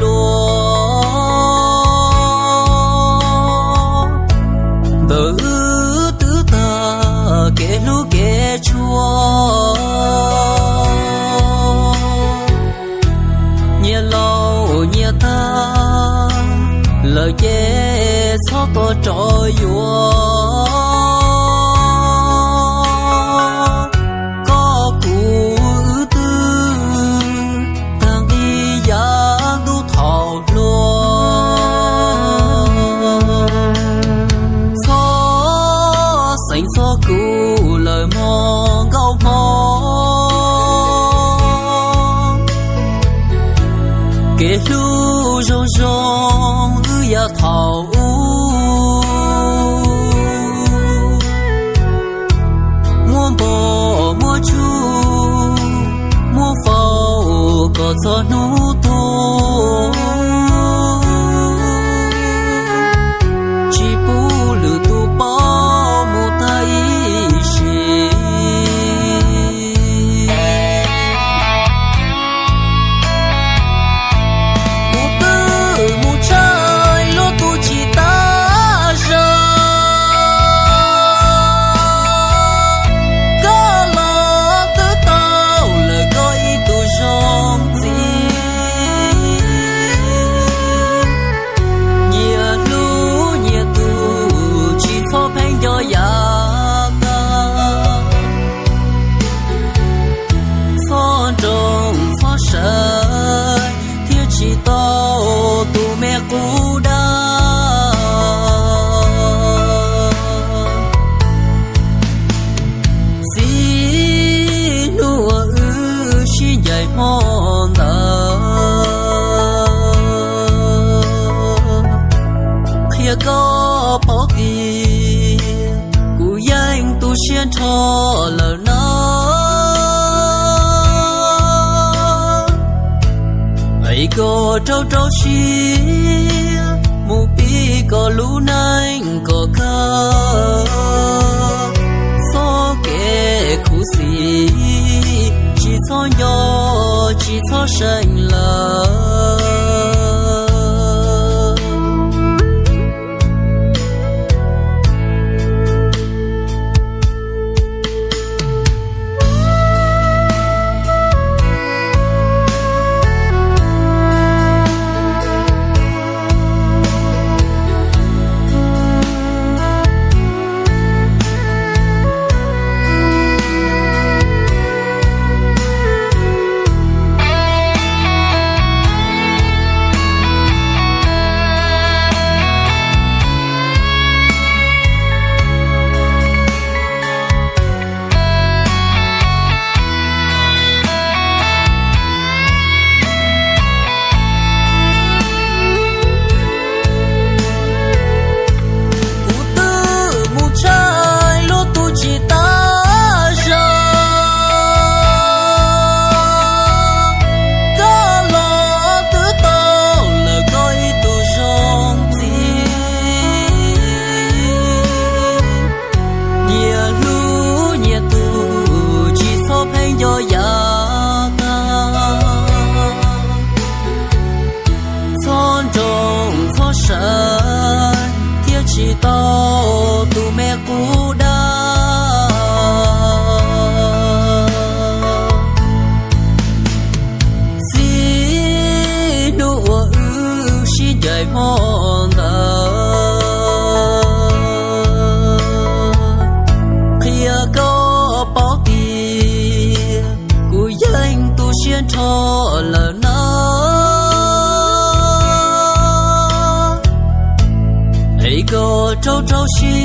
hlua, ntawm wb twb tag kev hlub kev tshua. Nyias laus nyias tag lawm ces txhob tuaj rov yuav. Koj kuv wb twb tag nqi yav ntuj thaum hluas. Txhob xeev txog kuv lawm mog nkauj hmoob. Kev hlub zoo zoo wb yav thaum ub, muab npog muab tsuj muab faus kom txog hnub tuag. Tsis pub lwm tus paub mus tag ib sim. Kuv twb mus tshaj luag tus tsis tas zog. Koj los twb tau lawm koj ib tug zoo txiv. Nyias hlub nyias tus tsis txhob pheej nco yav tag. Txhob nroo txhob sawv thiaj tsis tau tus me qub dab. Txij hnub uas wb sib ncaim hmo ntawd, qhia koj paub tias kuv yeej tu siab nrho lawm na. Es koj rau rau siab mus pib koj lub neej kom kawg. Txoj kev khuv xim tsis txhob nco, tsis txhob seem lawm. Kuv twb mus tshaj luag tus tsis tas zog. Koj los twb tau lawm koj ib tug zoo txiv. Nyias hlub nyias tus tsis txhob pheej nco yav tag. Txhob nroo txhob sawv thiaj tsis tau tus me qub dab. Txij hnub uas wb sib ncaim hmo ntawd, qhia koj paub tias kuv yeej tu siab nrho lawm na. Es koj rau rau siab